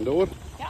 En door? Ja.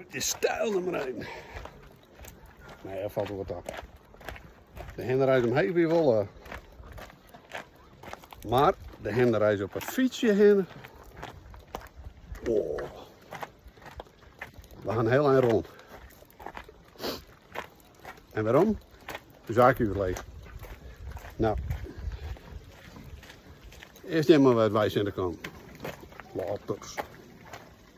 Het is steil naar beneden. Nee, dat valt wel wat op. De hinderreis omheech wie wol. Mar de hinderreis op it fytsje hinne. Oh. We gaan heel ein rond. En waarom? De accu is leeg. Nou, eerst even maar wat wijs in de kant. Laptops.